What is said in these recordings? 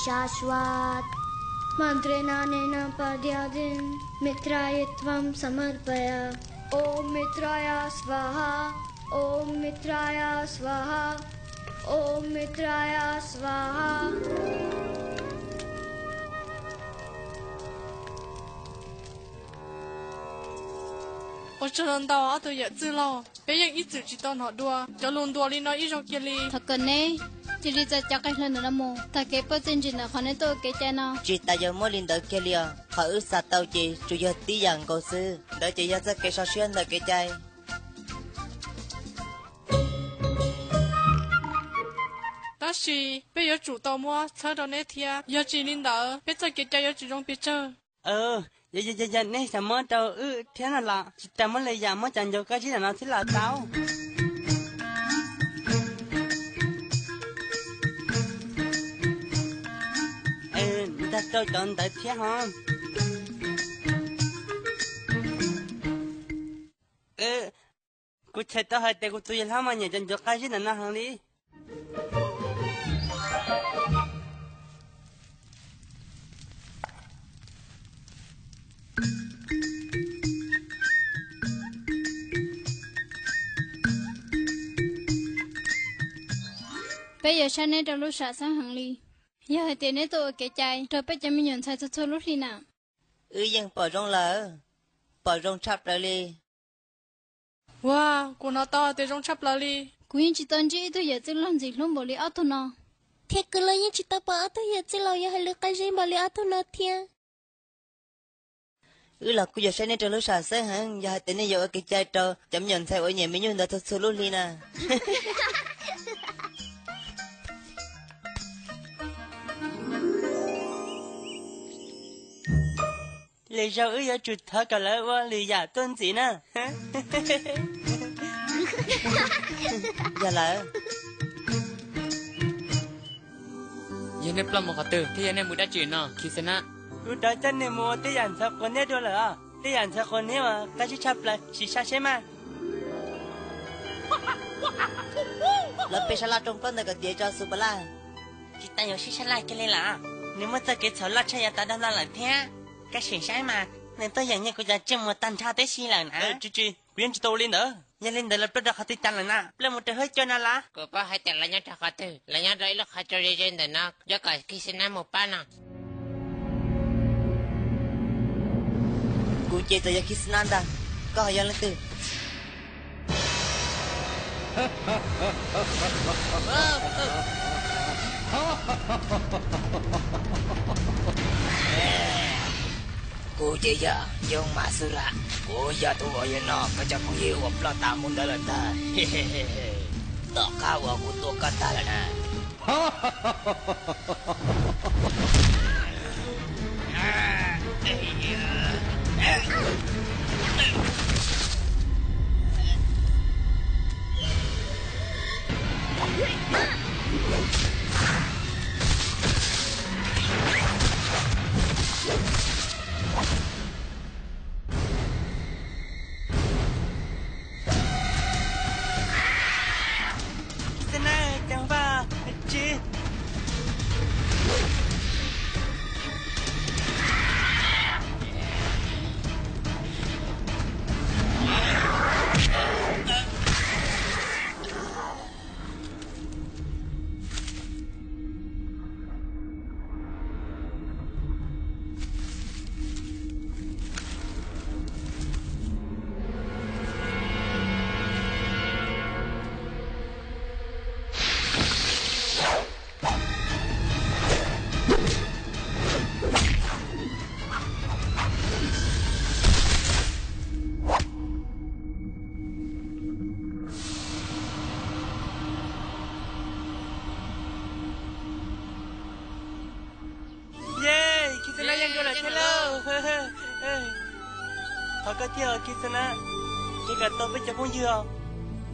शाश्वत। मन्त्रेणानेन पद्यादिं मिथ्रायित्वं समर्पय। ॐ मिथ्राय स्वाहा। ॐ मिथ्राय स्वाहा। ॐ मिथ्राय स्वाहा। Ua tsaug ntau ob tug yawm txwj laug, peb yeej ib txwm tsis tau hnov dua cov lus ntuas li no ib zaug kiag li. Thov kom neb cia li txais cov qe hlawv ntawm no mus, tag kev pawj txiaj ntsim ntawm qhov neb tuaj ua kev cai no. Tsis tas yuav muab li ntawd kiag li os, qhov wb xav tau ces tsuas yog tib yam nkaus xwb, ntawd ces yog txoj kev sov siab ntawm kev cai. Tab sis peb yuav tsum tau muab txhawb rau neb thiab, yog tsis li ntawd peb txoj kev cai yuav tsis zoo pes tsawg. Yog neb xav muab rau wb thiab no los tsis tas muab li yam muab cov ncuav qab zib ntawm no xwb los tau. Ntag, rau cov ntawd thiab ho. Kuv cheem tau hais tias kuv tus yawg hlob mas nyiam cov ncuav qab zib ntawm no heev li. Peb yuav saib neb rau lub sam xeeb heev li. Yog hais tias neb tuaj ua kev cai rau peb cov me nyuam ntxhais txhua txhua lub hli na. Wb yeej pom zoo lawm, pom zoo tshaj plaws li. Ua, kuv hnov tau tias zoo tshaj plaws li. Kuv yeej tsis tau ntsib ib tug yawm txwj laug ntxim hlub npaum li ob tug no. Thiab kuv los yeej tsis tau pom ob tug yawm txwj laug yuav hais lus qab zib npaum li ob tug no thiab. Wb los kuj yuav saib nej rau lub sam xeeb heev yog hais tias nej yuav ua kev cai rau cov me nyuam ntxhais uas nyiam me nyuj ntawd txhua txhua lub hli na. Lwm zaus wb yuav tsum thov kom lawv ua lwm yam tuaj ntxiv na. Yog lawm. Yog nej ploj mus qhov twg thiab yog nej mus dab tsi no Khixinas? Kuv rov coj nws mus ua tej yam ntxhov quav niab dua lawm os. Tej yam ntxhov quav niab uas qab zib tshaj plaws, sim saib seb mas. Lawv pe sab laj rooj plaub ntawd kom tiav tso Xus Pas Laj. Tsis tas yuav sib sab laj kiag li lawm. Nws muaj txoj kev txhaum loj tshaj yav tas dag no lawm thiab. Koj sim saib mas, nws tuaj yeem nyiag kuv cov tsiaj mus tag nrho tib si lawm na. Tsis tsis, kuv yeej tsis tau ua li ntawd. Yog li ntawd lawv ploj rau qhov twg cas lawm na? Ploj mus rau hauv cua no los? Kuv paub hais tias lawv nyob rau qhov twg, lawv nyob rau ib lub qhov tsua ze ze ntawm no, yuav kom Khixinas mus pab no. Kuv ces txawm yog Khixinas ntag, koj ho yog leej twg? Kuv ces yog Yoov Mas Xwb Lam, kuv yog tus uas yuav noj koj cov phooj ywg uas ploj tas mus ntawd lawm ntag. Tom qab uas kuv tua koj tag lawm na. Khixinas, ceev faj, tsis. Ye, Khixinas yeej dua lawm thiab lauj. Thov koj thiab Khixinas, cia kom tau peb cov phooj ywg os.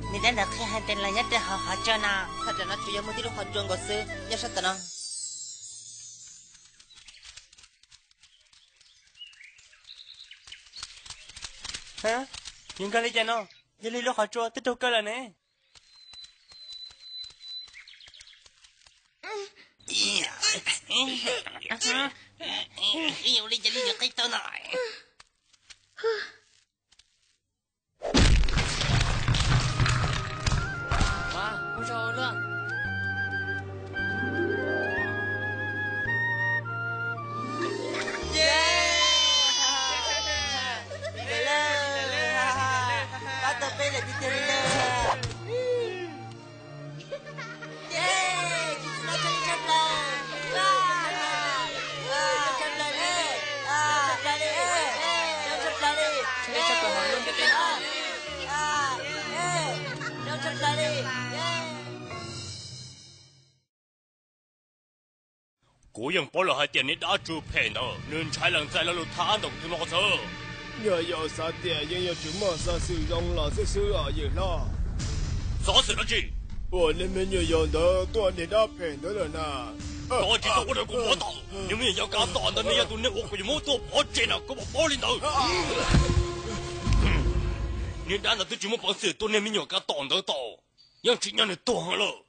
Nws dab ntawd qhia hais tias lawv nyob rau hauv qhov tsua no. Thaj tsam no tsuas yog muaj tib lub qhov tsua nkaus xwb nyob sab tom no. Yuav nkag li cas no? Yog li lub qhov tsua twb raug kaw lawm ne. Ua li cas li yog qhib tawb no? Pab tau peb lawm tiag tiag li lawm. Kuv yeej paub lawm hais tias niag dab tsw phem ntawd nws ntshai lees txais lo lus thab ntawm kuv tus no xwb. Yog yog xav tias yeej yuav tsum muaj xov xwm zoo los xwb xwb os yawm hlob. Xov xwm dab tsi? Uas niag me nyuam yaus ntawd tuaj niag dab phem ntawd lawm na. Koj tsis tau ua rau kuv pov tau. Niag me nyuam yaus kav tom ntawd nws yog tus neeg uas kuv yuav muab tuaj pov tseg na, koj puas paub li ntawd? Niag dab ntawd twb tsis muaj peev xwm tua niag me nyuam kav tom ntawd tau, yeej tsim nyog nws tuag heev lawm.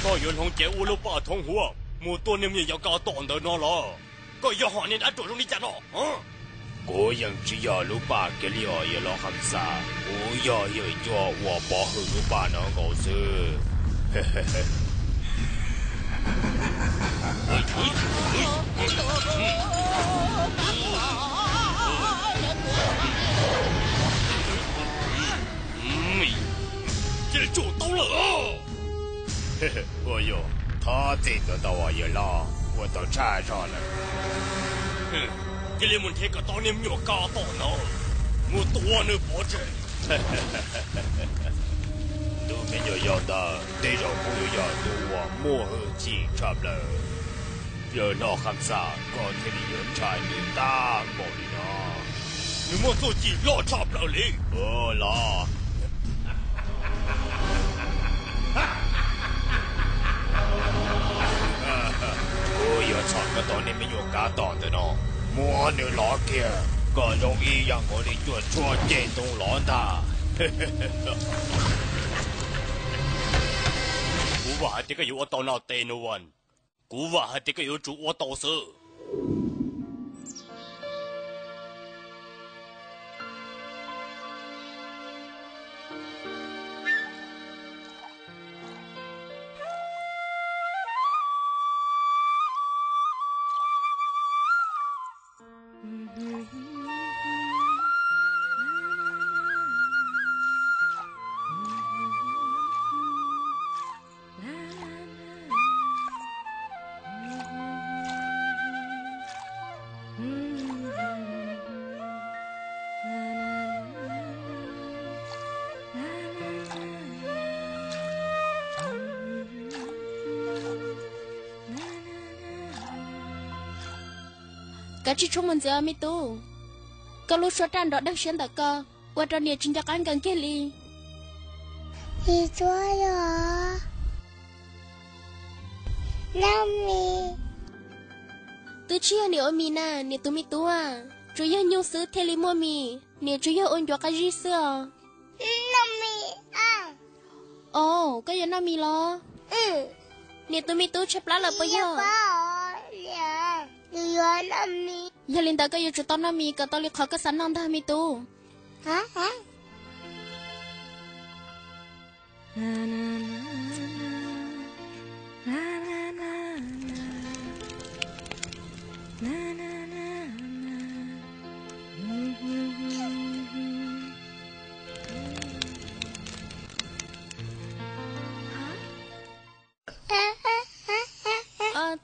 Koj yuav hloov cev ua lub paj thoob huab mus tua niag me nyuam yaus kav tom ntawd no los? Koj yog hom niag dab ruam zoo li cas no? Kuv yeej tsis yog lub paj kiag li os yawm hlob Kham Xas, kuv yog yawm cuab uas pov hwm lub paj no nkaus xwb. Cia li tsum tau lawm. Ua yog, thov txim ntau ntau os yawm hlob, ua tau tshaj zog lawm. Cia li mus nrhiav kom tau niag me nyuam kav tom ntawd, mus tua nws pov tseg. Tus me nyuam yaus ntawd tej zaum kuj yuav yog tus uas muaj hwj chim tshaj plaws. Yawm hlob Kham Xas, koj thiaj li yuav ntshai nws tag npaum li no. Nws muaj txuj ci loj tshaj plaws li. Los, kuv yuav txhom koj tau niag me nyuam kav tom ntawm no, muab nws lov kiag kom zoo ib yam nkaus li cuaj tshuab ceg ntoo lov ntag. Kuv vam hais tias koj yuav ua tau no tes no as. Kuv vam hais tias koj yuav tsum ua tau xwb. Kav tsij tshuab mus ntxiv me tub. Koj lub suab raj nrov dawg siab ntawm ko ua rau niam tsis nco qab nkees kiag li. Tsis tshua yog noj mis. Twb tsis yog niam ua mis na niam tus me tub, tsuas yog nyuj xwb thiaj li muaj mis, niam tsuas yog ua ncuav qab zib xwb os. Noj mis. Os, koj yuav noj mis los? Niam tus me tub tshaib plab lawm puas yog? Yog li ntawd koj yuav tsum tau noj mis kom tau li qhov koj xav noj ntag me tub.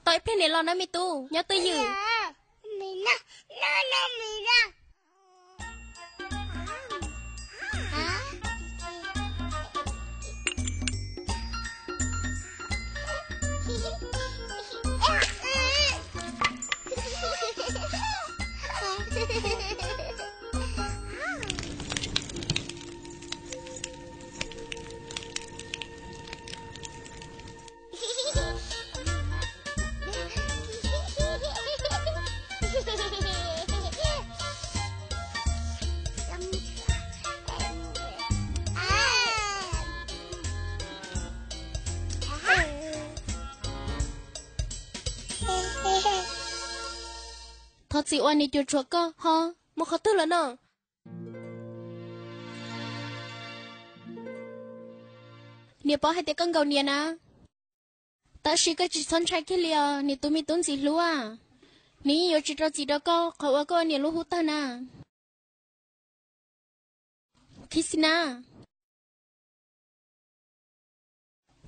Tau ib pliag niam los na me tub, nyob twj ywm. Txiv uas niam cuam tshuam koj ho mus qhov twg lawm no? Niam paub hais tias koj nkaum niam na, tab sis koj tsis txhob ntshai kiag li os niam tus me tub ntxim hlub. Nws yeej yuav tsis rau txim rau koj qhov uas koj ua niam lub hub tawg na. Khib Xi Nab,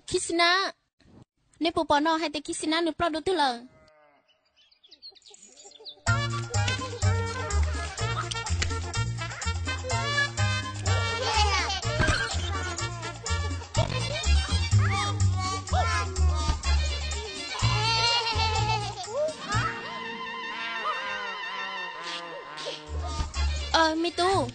Khib Xi Nab, nej puas pom no hais tias Khib Xi Nab nws ploj dua twg lawm? Me tub,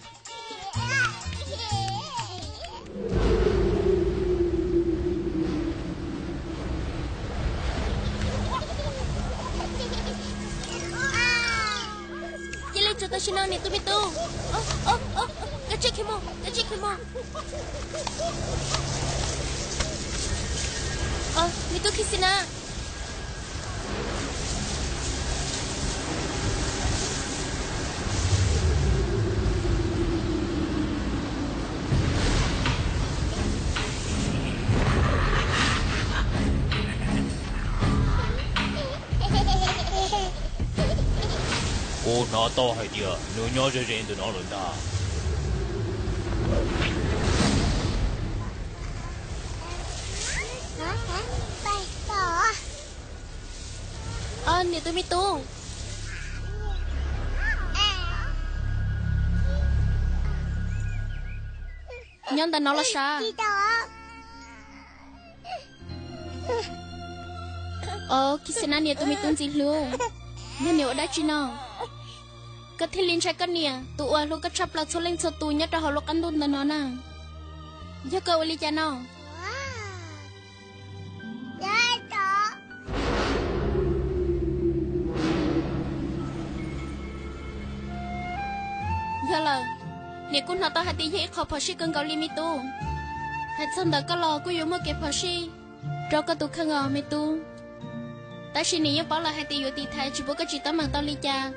cia li tso tam sim no niam tus me tub. Kav tsij khiav mus, kav tsij khiav mus. Me tub Khib Xi Nab, kuv hnov tau hais tias nws nyob ze ze ntawm no lawm ntag. Niam tus me tub, nyob ntawm no los sav? Os, Khib Xi Nab niam tus me tub ntxim hlub, yog niam ua dab tsi no koj thiaj li ntshai koj niam tus uas hlub koj tshaj plaws txhua leej txhua tus nyob rau hauv lub qab ntuj ntawm no na? Yog koj ua li cas no? Yog lawm, niam kuj hnov tau hais tias yog ib qho phom sij kawg nkaus li me tub. Hais txog ntawm koj los kuj yuav muaj kev phom sij rau koj tus kheej os me tub. Tab sis niam yeej paub lawm hais tias yuav tiv thaiv tsis pub koj tsis teeb meem tau li cas.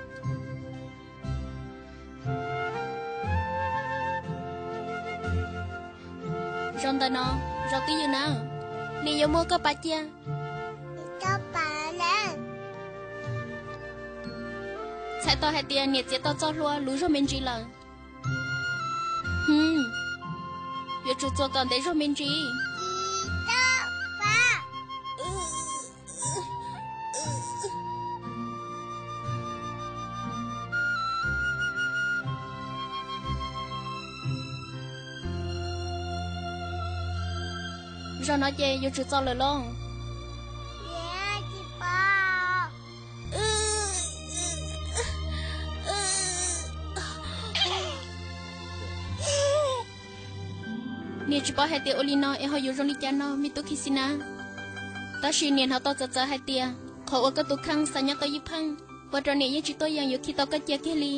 Zaum ntawm no, zaum twj ywm na, niam yuav muab koj pav cia. Txhais tau hais tias niam txiav tau txoj hlua lus zog me ntsis lawm. Yuav tsum txuas kom ntev zog me ntsis. Zaum no ces yuav tsum txo lawm lauj. Niam tsis paub hais tias ua li no es ho yuav zoo li cas no me tub Khib Xi Nab. Tab sis niam hnov tau txawv txawv hais tias qhov uas koj tus kheej xav nyob tau ywj pheej, ua rau niam yeej tsis tuaj yeem yuav khi tau koj cia kiag li.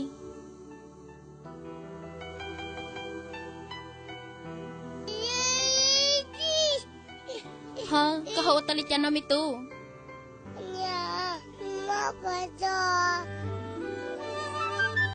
Ho koj ho ua tau li cas no me tub?